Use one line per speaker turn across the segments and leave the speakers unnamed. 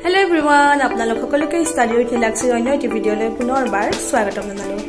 Hello' everyone, আপোনালোক সকলোকে study with নীলাক্ষীৰ অন্য এটি ভিডিঅ'লৈ পুনৰবাৰ স্বাগতম জনালোঁ।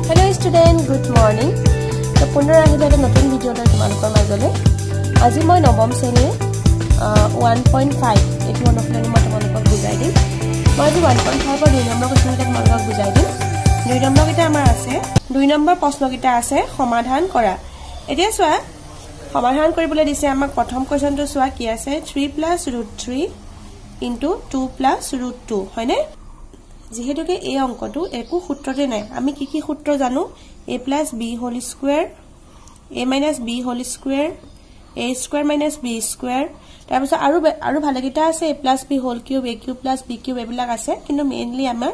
Hello' student, good morning. তো পুনৰ আহিলোঁ এটা নতুন ভিডিঅ'লৈ তোমালোকৰ মাজলৈ। আজি মই নৱম শ্ৰেণীৰ 1.5 এইটো অনুশীলনী মই তোমালোকক বুজাই দিম। মই আজি 1.5ৰ 2 নম্বৰ কুৱেশ্যনকেইটা তোমালোকক বুজাই দিম। 2 নম্বৰকেইটা আমাৰ আছে, 2 নম্বৰ প্ৰশ্নকেইটা আছে সমাধান কৰা। এতিয়া চোৱা, সমাধান কৰিবলৈ দিছে আমাক। প্ৰথম কুৱেশ্যনটো চোৱা কি আছে, 3 plus root 3 into 2 plus root 2, হয়নে? যিহেতুকে এই অংকটো একো সূত্ৰতে নাই, আমি কি কি সূত্ৰ জানো? A plus b whole square, a minus b whole square, a square minus b square. তাৰপিছত আৰু ভালেকেইটা আছে, a plus b whole cube, a cube plus b cube, এইবিলাক আছে। কিন্তু মেইনলি আমাৰ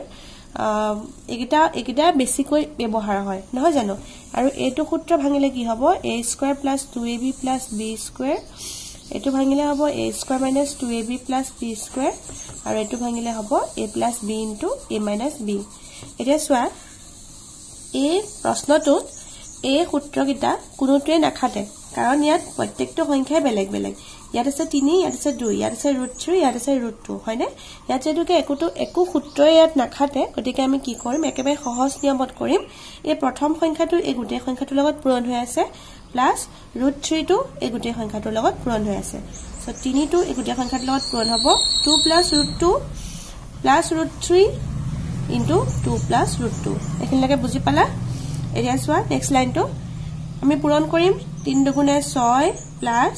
এইকেইটা বেছিকৈ ব্যৱহাৰ হয়, নহয় জানো? আৰু এইটো সূত্ৰ ভাঙিলে কি হ'ব? A square plus 2ab plus b square. এইটো ভাঙিলে হ'ব a square minus 2ab plus b square. আৰু এইটো ভাঙিলে হ'ব a plus b into a minus b. এতিয়া চোৱা, এই প্ৰশ্নটোত এই সূত্ৰকেইটা কোনোটোৱে নাখাটে, কাৰণ ইয়াত প্ৰত্যেকটো সংখ্যাই বেলেগ বেলেগ। ইয়াত আছে 3, ইয়াত আছে 2, ইয়াত আছে ৰুট 3, ইয়াত আছে ৰুট 2, হয়নে? ইয়াত যিহেতুকে একো সূত্ৰই ইয়াত নাখাটে, গতিকে আমি কি কৰিম? একেবাৰে সহজ নিয়মত কৰিম। এই প্ৰথম সংখ্যাটো এই গোটেই সংখ্যাটোৰ লগত পূৰণ হৈ আছে, প্লাছ ৰুট 3টো এই গোটেই সংখ্যাটোৰ লগত পূৰণ হৈ আছে। চ' 3টো এই গোটেই সংখ্যাটোৰ লগত পূৰণ হ'ব, 2 plus root 2 plus root 3 into 2 plus root 2। এইখিনিলৈকে বুজি পালা? এতিয়া চোৱা নেক্সট লাইনটো আমি পূৰণ কৰিম। 3 দুগুণে 6 প্লাছ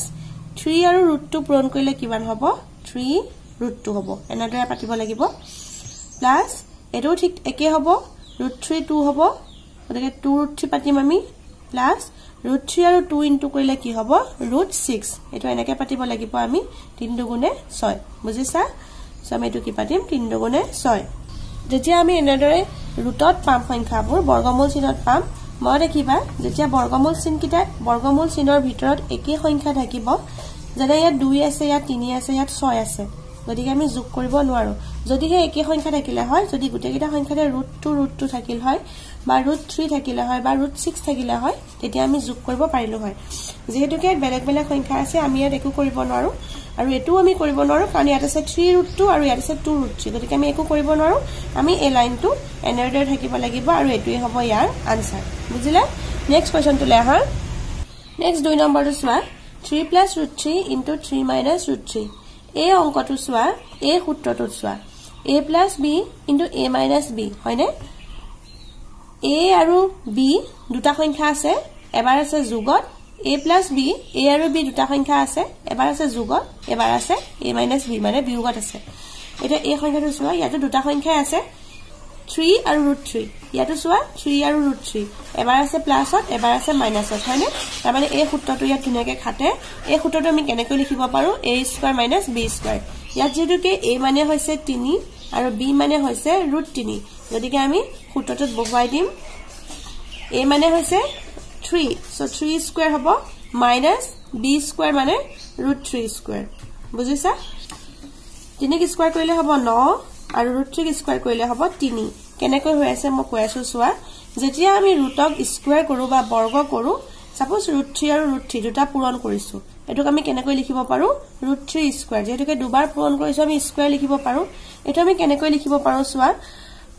3 আৰু ৰুট 2 পূৰণ কৰিলে কিমান হ'ব? 3 ৰুট 2 হ'ব। এনেদৰে পাতিব লাগিব। প্লাছ এইটোও ঠিক একে হ'ব, ৰুট 3 2 হ'ব, গতিকে 2 ৰুট 3 পাতিম আমি। প্লাছ ৰুট 3 আৰু 2 ইনটু কৰিলে কি হ'ব? ৰুট 6। এইটো এনেকে পাতিব লাগিব আমি, 3 দুগুণে 6। বুজিছা? চ' আমি এইটো কি পাতিম? 3 দুগুণে 6। যেতিয়া আমি এনেদৰে ৰুটত পাম সংখ্যাবোৰ, বৰ্গমূল চিহ্নত পাম, মই দেখিবা যেতিয়া বৰ্গমূল চিনকেইটা বৰ্গমূল চিহ্নৰ ভিতৰত একে সংখ্যা থাকিব, যেনে ইয়াত 2 আছে, ইয়াত 3 আছে, ইয়াত 6 আছে, গতিকে আমি যোগ কৰিব নোৱাৰো। যদি সেই একে সংখ্যা থাকিলে হয়, যদি গোটেইকেইটা সংখ্যাতে ৰুট 2 ৰুট 2 থাকিল হয়, বা ৰুট 3 থাকিলে হয়, বা ৰুট 6 থাকিলে হয়, তেতিয়া আমি যোগ কৰিব পাৰিলো হয়। যিহেতুকে ইয়াত বেলেগ বেলেগ সংখ্যা আছে, আমি ইয়াত একো কৰিব নোৱাৰো। আৰু এইটোও আমি কৰিব নোৱাৰো, কাৰণ ইয়াত আছে 3 ৰুট 2 আৰু ইয়াত আছে 2 ৰুট 3, গতিকে আমি একো কৰিব নোৱাৰো। আমি এই লাইনটো এনেদৰে থাকিব লাগিব আৰু এইটোৱে হ'ব ইয়াৰ আনচাৰ। বুজিলা? নেক্সট কুৱেশ্যনটোলৈ আহা। নেক্সট 2 নম্বৰটো চোৱা, 3 plus root 3 into 3 minus root 3। এই অংকটো চোৱা, এই সূত্ৰটোত চোৱা, a plus b into a minus b, হয়নে? এ আৰু বি দুটা সংখ্যা আছে, এবাৰ আছে যোগত, এ প্লাছ বি, এ আৰু বি দুটা সংখ্যা আছে, এবাৰ আছে যোগত, এবাৰ আছে এ মাইনাছ বি, মানে বিয়োগত আছে। এতিয়া এই সংখ্যাটো চোৱা, ইয়াতো দুটা সংখ্যাই আছে, 3 আৰু ৰুট 3। ইয়াতো চোৱা 3 আৰু ৰুট 3, এবাৰ আছে প্লাছত, এবাৰ আছে মাইনাছত, হয়নে? তাৰমানে এই সূত্ৰটো ইয়াত ধুনীয়াকে খাটে। এই সূত্ৰটো আমি কেনেকৈ লিখিব পাৰো? A square minus b square. ইয়াত যিহেতুকে এ মানে হৈছে 3 আৰু বি মানে হৈছে ৰুট 3, গতিকে আমি সূত্ৰটোত বহুৱাই দিম। এ মানে হৈছে 3, চ' 3 স্কুৱেৰ হ'ব, মাইনাছ বি স্কুৱেৰ মানে ৰুট 3 স্কুৱেৰ। বুজিছা? 3ক স্কুৱেৰ কৰিলে হ'ব 9 আৰু ৰুট 3ক স্কুৱেৰ কৰিলে হ'ব 3। কেনেকৈ হৈ আছে মই কৈ আছো চোৱা। যেতিয়া আমি ৰুটক স্কুৱেৰ কৰো বা বৰ্গ কৰো, চাপ'জ ৰুট 3 আৰু ৰুট 3 দুটা পূৰণ কৰিছো, এইটোক আমি কেনেকৈ লিখিব পাৰো? Root 3 square. যিহেতুকে দুবাৰ পূৰণ কৰিছো, আমি স্কুৱেৰ লিখিব পাৰো। এইটো আমি কেনেকৈ লিখিব পাৰো চোৱা,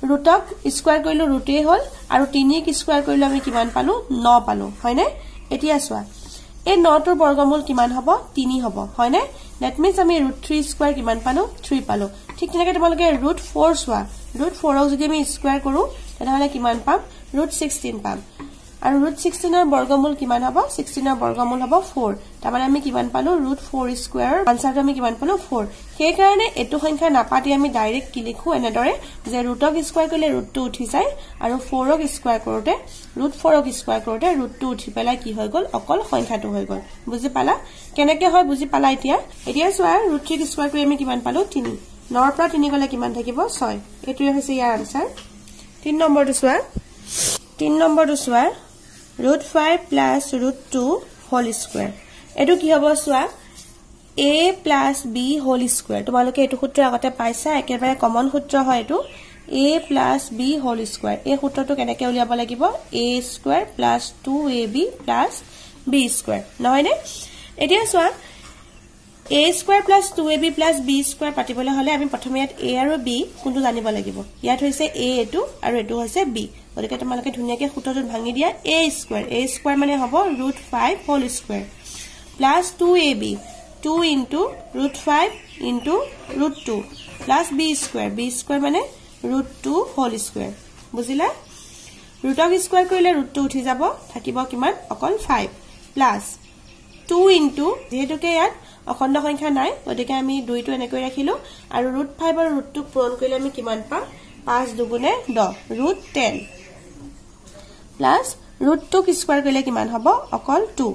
ৰুটক স্কুৱেৰ কৰিলো ৰুটেই হ'ল, আৰু 3ক স্কুৱেৰ কৰিলো আমি কিমান পালো? 9 পালো, হয়নে? এতিয়া চোৱা, এই 9টোৰ বৰ্গমূল কিমান হ'ব? 3 হ'ব, হয়নে? That means আমি ৰুট 3 স্কুৱেৰ কিমান পালো? 3 পালো। ঠিক তেনেকে তোমালোকে ৰুট 4 চোৱা, ৰুট 4ক যদি আমি স্কুৱেৰ কৰো তেনেহ'লে কিমান পাম? ৰুট 16 পাম। আৰু ৰুট 16ৰ বৰ্গমূল কিমান হ'ব? 16ৰ বৰ্গমূল হ'ব 4। তাৰমানে আমি কিমান পালো? ৰুট 4 স্কুৱেৰৰ আনচাৰটো আমি কিমান পালো? 4। সেইকাৰণে এইটো সংখ্যা নাপাতি আমি ডাইৰেক্ট কি লিখো? এনেদৰে যে ৰুটক স্কুৱেৰ কৰিলে ৰুটটো উঠি যায়, আৰু 4ক স্কুৱেৰ কৰোঁতে ৰুট 4ক স্কুৱেৰ কৰোঁতে ৰুটটো উঠি পেলাই কি হৈ গ'ল? অকল সংখ্যাটো হৈ গ'ল। বুজি পালা কেনেকে হয়? বুজি পালা? এতিয়া এতিয়া চোৱা, ৰুট 3ক স্কুৱেৰ কৰি আমি কিমান পালো? 3। 9ৰ পৰা 3 গ'লে কিমান থাকিব? 6। এইটোৱে হৈছে ইয়াৰ আনচাৰ। 3 নম্বৰটো চোৱা, 3 নম্বৰটো চোৱা, root 5 plus root 2 whole square. এইটো কি হ'ব চোৱা, A plus B whole square. তোমালোকে এইটো সূত্ৰ আগতে পাইছা, একেবাৰে কমন সূত্ৰ হয় এইটো। A plus B whole square, এই সূত্ৰটো কেনেকৈ উলিয়াব লাগিব? A square plus 2ab plus b square, নহয়নে? এতিয়া চোৱা, a square plus 2ab plus b square পাতিবলৈ হ'লে আমি প্ৰথমে ইয়াত a আৰু b কোনটো জানিব লাগিব। ইয়াত হৈছে a এইটো আৰু এইটো হৈছে b। গতিকে তোমালোকে ধুনীয়াকৈ সূত্ৰটো ভাঙি দিয়া। a square, a square মানে হ'ব root 5 whole square plus 2ab, 2 into root 5 into root 2 plus b square, b square মানে root 2 whole square। বুজিলা? ৰুটক স্কোৱাৰ কৰিলে ৰুটটো উঠি যাব, থাকিব কিমান? অকল 5 প্লাছ 2 ইনটু, যিহেতুকে ইয়াত অখণ্ড সংখ্যা নাই গতিকে আমি 2টো এনেকৈ ৰাখিলো আৰু ৰুট 5 আৰু ৰুট 2 পূৰণ কৰিলে আমি কিমান পাম? 5 দুগুণে 10, ৰুট 10 প্লাছ ৰুট 2 স্কোৱাৰ কৰিলে কিমান হ'ব? অকল 2।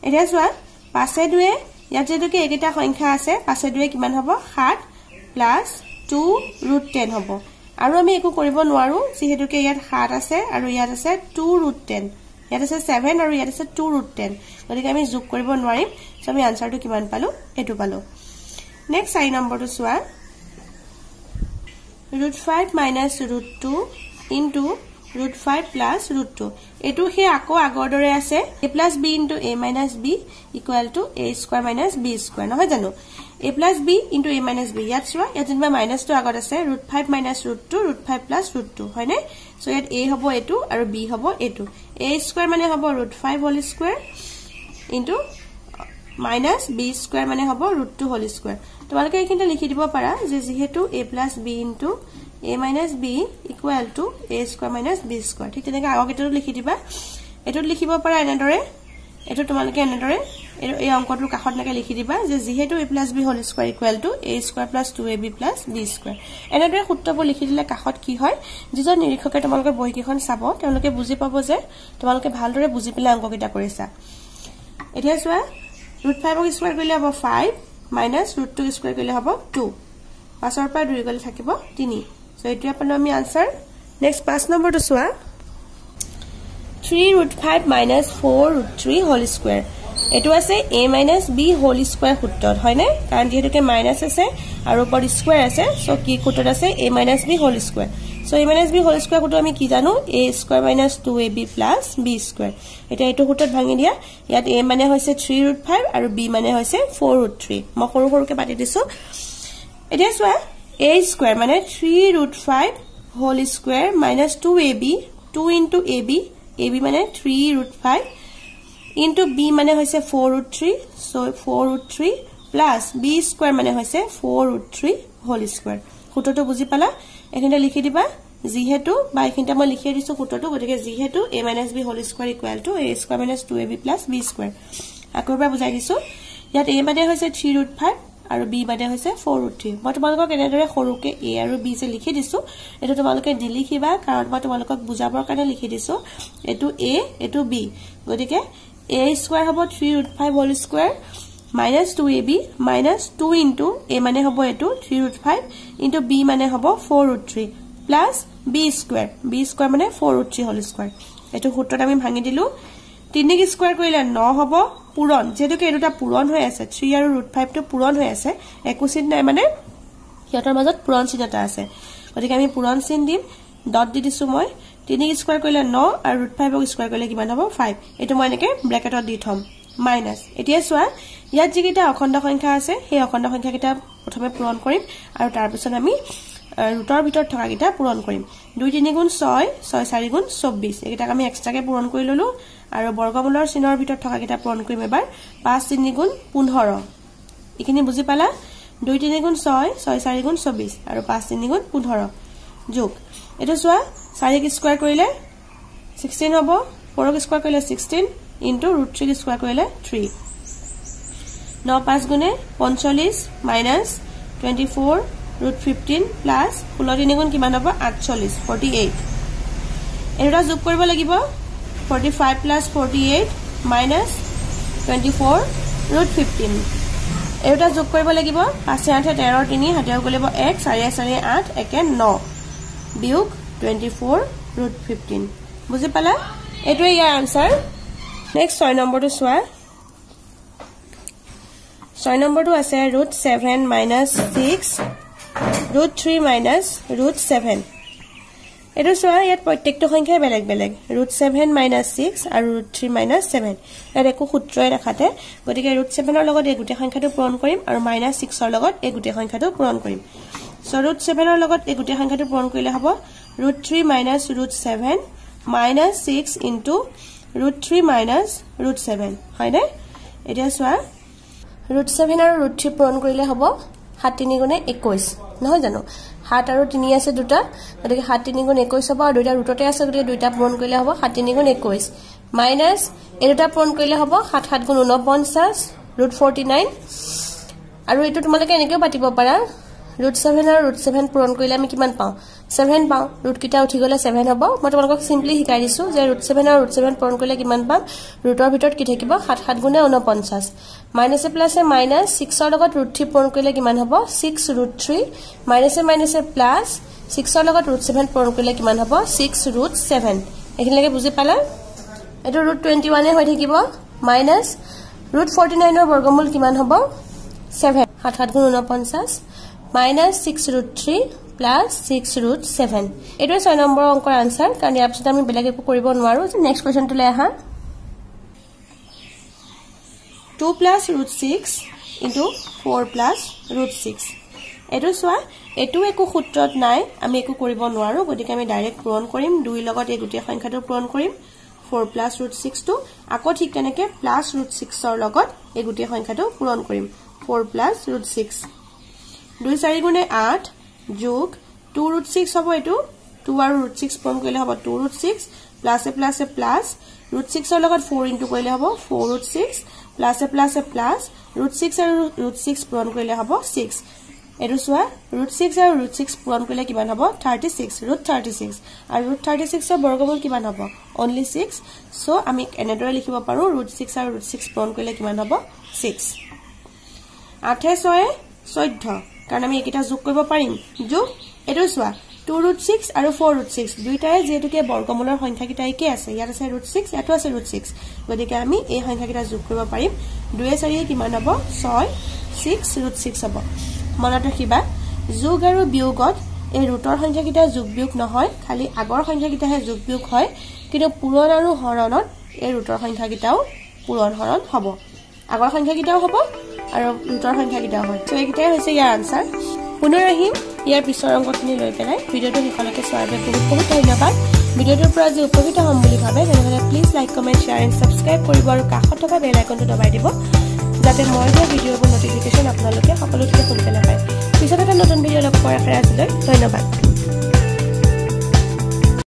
এতিয়া চোৱা, 5 2 ইয়াত যিহেতুকে এইকেইটা সংখ্যা আছে, 5 2 কিমান হ'ব? 7 প্লাছ 2 ৰুট 10 হ'ব। আৰু আমি একো কৰিব নোৱাৰো, যিহেতুকে ইয়াত 7 আছে আৰু ইয়াত আছে 2 ৰুট 10, ইয়াত আছে 7 আৰু ইয়াত আছে 2 ৰুট 10, গতিকে আমি যোগ কৰিব নোৱাৰিম। চ' আমি আনচাৰটো কিমান পালো? এইটো পালো। নেক্সট 4 নম্বৰটো চোৱা, root 5 minus root 2 into root 5 plus root 2। এইটো সেই আকৌ আগৰ দৰে আছে, a plus b into a minus b equal to a square minus b square, নহয় জানো? a plus b into a minus b, ইয়াত চোৱা, ইয়াত যেনিবা মাইনাছটো আগত আছে, root 5 minus root 2, root 5 plus root 2, হয়নে? চ' ইয়াত a হ'ব এইটো আৰু b হ'ব এইটো। a square মানে হ'ব root 5 whole square into minus b square মানে হ'ব root 2 whole square। তোমালোকে এইখিনিতে লিখি দিব পাৰা যে যিহেতু a plus b into a minus b equal to a square minus b square। ঠিক তেনেকৈ আগৰকেইটাতো লিখি দিবা। এইটোত লিখিব পাৰা এনেদৰে, এইটো তোমালোকে এনেদৰে এই অংকটোৰ কাষত এনেকৈ লিখি দিবা যে যিহেতু a plus b whole square equal to a square plus 2ab plus b square। এনেদৰে সূত্ৰবোৰ লিখি দিলে কাষত কি হয়, যিজন নিৰীক্ষকে তোমালোকৰ বহীকেইখন চাব তেওঁলোকে বুজি পাব যে তোমালোকে ভালদৰে বুজি পেলাই অংককেইটা কৰিছা। এতিয়া চোৱা, ৰুট 5ক স্কোৱাৰ কৰিলে হ'ব 5 মাইনাছ ৰুট 2 স্কোৱাৰ কৰিলে হ'ব 2, 5ৰ পৰা 2 গ'লে থাকিব 3। চ' এইটোৱে পালো আমি আনচাৰ। নেক্সট 5 নম্বৰটো চোৱা, 3 root 5 minus 4 root 3 whole square। এইটো আছে a minus b whole square সূত্ৰত, হয়নে? কাৰণ যিহেতুকে মাইনাছ আছে আৰু ওপৰত স্কোৱাৰ আছে, চ' কি সূত্ৰত আছে? a minus b whole square। So a minus b whole square সূত্ৰ আমি কি জানো? a square minus 2ab plus b square। এতিয়া এইটো সূত্ৰত ভাঙি দিয়া, ইয়াত a মানে হৈছে 3 root 5 আৰু b মানে হৈছে 4 root 3। মই সৰু সৰুকে পাতি দিছো। এতিয়া চোৱা, a square মানে 3 root 5 whole square minus 2ab, 2 into ab, ab মানে 3 root 5 into b মানে হৈছে 4 root 3, so 4 root 3 plus b square মানে হৈছে 4 root 3 whole square। সূত্ৰটো বুজি পালা? এইখিনিতে লিখি দিবা যিহেতু, বা এইখিনিতে মই লিখি দিছো সূত্ৰটো, গতিকে যিহেতু a minus b whole square equal to a square minus 2ab plus b square। আকৌ এবাৰ বুজাই দিছো, ইয়াত a মানে হৈছে 3 root 5 আৰু b মানে হৈছে 4 root 3। মই তোমালোকক এনেদৰে সৰুকে a আৰু b যে লিখি দিছো, এইটো তোমালোকে নিলিখিবা, কাৰণ মই তোমালোকক বুজাবৰ কাৰণে লিখি দিছো। এইটো a, এইটো b, গতিকে a square হ'ব 3 root 5 whole square minus 2ab minus 2 into a মানে হ'ব এইটো 3 root 5 into b মানে হ'ব 4 root 3 plus b square, b square মানে 4 root 3 whole square। এইটো সূত্ৰত আমি ভাঙি দিলো। 3 স্কোৱাৰ কৰিলে 9 হ'ব, পূৰণ, যিহেতুকে এই দুটা পূৰণ হৈ আছে, 3 আৰু ৰুট 5টো পূৰণ হৈ আছে, একো চিন নাই মানে সিহঁতৰ মাজত পূৰণ চিন এটা আছে, গতিকে আমি পূৰণ চিন দিম, ডট দি দিছো মই। 3 স্কোৱাৰ কৰিলে 9 আৰু ৰুট 5ক স্কোৱাৰ কৰিলে কিমান হ'ব? 5। এইটো মই এনেকৈ ব্ৰেকেটত দি থ'ম, মাইনাছ। এতিয়া চোৱা, ইয়াত যিকেইটা অখণ্ড সংখ্যা আছে সেই অখণ্ড সংখ্যাকেইটা প্ৰথমে পূৰণ কৰিম আৰু তাৰপিছত আমি ৰুটৰ ভিতৰত থকাকেইটা পূৰণ কৰিম। 2 3 গুণ 6, 6 4 গুণ 24, এইকেইটাক আমি এক্সট্ৰাকে পূৰণ কৰি ললো আৰু বৰ্গমূলৰ চিনৰ ভিতৰত থকাকেইটা পূৰণ কৰিম এবাৰ। 5 3 গুণ 15, এইখিনি বুজি পালা? 2 3 গুণ 6, 6 4 গুণ 24 আৰু 5 3 গুণ 15 যোগ। এইটো চোৱা, 4 স্কোৱাৰ কৰিলে 16 হ'ব, 4 স্কোৱাৰ কৰিলে 16 ইনটু ৰুট 3 স্কোৱাৰ কৰিলে 3। 9 5 গুণে 45 মাইনাছ 24 root 15 plus 16 3 গুণ কিমান হ'ব? 48, 48। এই দুটা যোগ কৰিব লাগিব, 45 plus 48 minus 24 root 15। এই দুটা যোগ কৰিব লাগিব, 5 8 13 3 হাতেও গ'লিব 1, 4 4 8 1 9 বিয়োগ 24 root 15। বুজি পালা? এইটোৱে ইয়াৰ আনচাৰ। নেক্সট 6 নম্বৰটো চোৱা, 6 নম্বৰটো আছে √7 minus 6 √3 minus √7। এইটো চোৱা, ইয়াত প্ৰত্যেকটো সংখ্যাই বেলেগ বেলেগ, √7 minus 6 আৰু √3 minus 7। ইয়াত একো সূত্ৰই নাখাতে, গতিকে √7ৰ লগত এই গোটেই সংখ্যাটো পূৰণ কৰিম আৰু মাইনাছ 6ৰ লগত এই গোটেই সংখ্যাটো পূৰণ কৰিম। চ' √7ৰ লগত এই গোটেই সংখ্যাটো পূৰণ কৰিলে হ'ব √3 minus √7 minus 6 into √3 minus √7, হয়নে? এতিয়া চোৱা, √7 আৰু √3 পূৰণ কৰিলে হ'ব 7 3 গুণে 21, নহয় জানো? 7 আৰু 3 আছে দুটা, গতিকে 7 3 গুণ 21 হ'ব আৰু দুইটা ৰুটতে আছে, গতিকে দুইটা পূৰণ কৰিলে হ'ব 7 3 গুণ 21 মাইনাছ এই দুটা পূৰণ কৰিলে হ'ব 7 7 গুণ 49 √49। আৰু এইটো তোমালোকে এনেকৈও পাতিব পাৰা, √7 আৰু √7 পূৰণ কৰিলে আমি কিমান পাওঁ? 7 পাওঁ। ৰুটকেইটা উঠি গ'লে 7 হ'ব। মই তোমালোকক চিম্পলি শিকাই দিছোঁ যে √7 আৰু √7 পূৰণ কৰিলে কিমান পাম। ৰুটৰ ভিতৰত কি থাকিব? 7 7 গুণে 49 মাইনাছে প্লাছে মাইনাছ 6ৰ লগত √3 পূৰণ কৰিলে কিমান হ'ব? 6 √3 মাইনাছে মাইনাছে প্লাছ 6ৰ লগত √7 পূৰণ কৰিলে কিমান হ'ব? 6 √7। এইখিনিলৈকে বুজি পালা? এইটো √21 হৈ থাকিব মাইনাছ √49ৰ বৰ্গমূল কিমান হ'ব? 7। 7 7 গুণ 49 মাইনাছ 6 √3 প্লাছ 6 √7। এইটোৱে 6 নম্বৰ অংকৰ আনচাৰ, কাৰণ ইয়াৰ পিছত আমি বেলেগ একো কৰিব নোৱাৰো। নেক্সট কুৱেশ্যনটোলৈ আহা। 2 প্লাছ √6 ইণ্টু 4 প্লাছ √6। এইটো চোৱা, এইটো একো সূত্ৰত নাই, আমি একো কৰিব নোৱাৰো, গতিকে আমি ডাইৰেক্ট পূৰণ কৰিম। 2 লগত এই গোটেই সংখ্যাটো পূৰণ কৰিম, 4 প্লাছ √6টো। আকৌ ঠিক তেনেকে প্লাছ √6ৰ লগত এই গোটেই সংখ্যাটো পূৰণ কৰিম, 4 প্লাছ √6। 2 4 গুণে 8 যোগ 2 √6 হ'ব। এইটো 2 আৰু √6 পূৰণ কৰিলে হ'ব 2 √6 প্লাছে প্লাছে প্লাছ √6ৰ লগত 4 ইনটু কৰিলে হ'ব 4 √6 প্লাছে প্লাছে প্লাছ √6 আৰু √6 পূৰণ কৰিলে হ'ব 6। এইটো চোৱা, √6 আৰু √6 পূৰণ কৰিলে কিমান হ'ব? 36 √36। আৰু √36ৰ বৰ্গমূল কিমান হ'ব? অনলি 6। চ' আমি এনেদৰে লিখিব পাৰোঁ, √6 আৰু √6 পূৰণ কৰিলে কিমান হ'ব? 6। 8 6 14, কাৰণ আমি এইকেইটা যোগ কৰিব পাৰিম। যোগ, এইটো চোৱা, 2 √6 আৰু 4 √6 দুইটাৰে যিহেতুকে বৰ্গমূলৰ সংখ্যাকেইটা একে আছে, ইয়াত আছে √6, ইয়াতো আছে √6, গতিকে আমি এই সংখ্যাকেইটা যোগ কৰিব পাৰিম। 2 4 কিমান হ'ব? 6 6 √6 হ'ব। মনত ৰাখিবা, যোগ আৰু বিয়োগত এই ৰুটৰ সংখ্যাকেইটা যোগ বিয়োগ নহয়, খালি আগৰ সংখ্যাকেইটাহে যোগ বিয়োগ হয়। কিন্তু পূৰণ আৰু হৰণত এই ৰুটৰ সংখ্যাকেইটাও পূৰণ হৰণ হ'ব, আগৰ সংখ্যাকেইটাও হ'ব আৰু ৰুটৰ সংখ্যাকেইটাও হয়। চ' এইকেইটাই হৈছে ইয়াৰ আনচাৰ। পুনৰ আহিম ইয়াৰ পিছৰ অংকখিনি লৈ পেলাই। ভিডিঅ'টো শেষলৈকে চোৱাৰ বাবে বহুত বহুত ধন্যবাদ। ভিডিঅ'টোৰ পৰা যি উপকৃত হ'ম বুলি ভাবে তেনেহ'লে please like, comment, share and subscribe কৰিব আৰু কাষত থকা বেল আইকনটো দবাই দিব, যাতে মই দিয়া ভিডিঅ'বোৰ নটিফিকেশ্যন আপোনালোকে সকলোতকৈ সোনকালে পায়। পিছত এটা নতুন ভিডিঅ' লগ পোৱাৰ আশাৰে আজিলৈ ধন্যবাদ।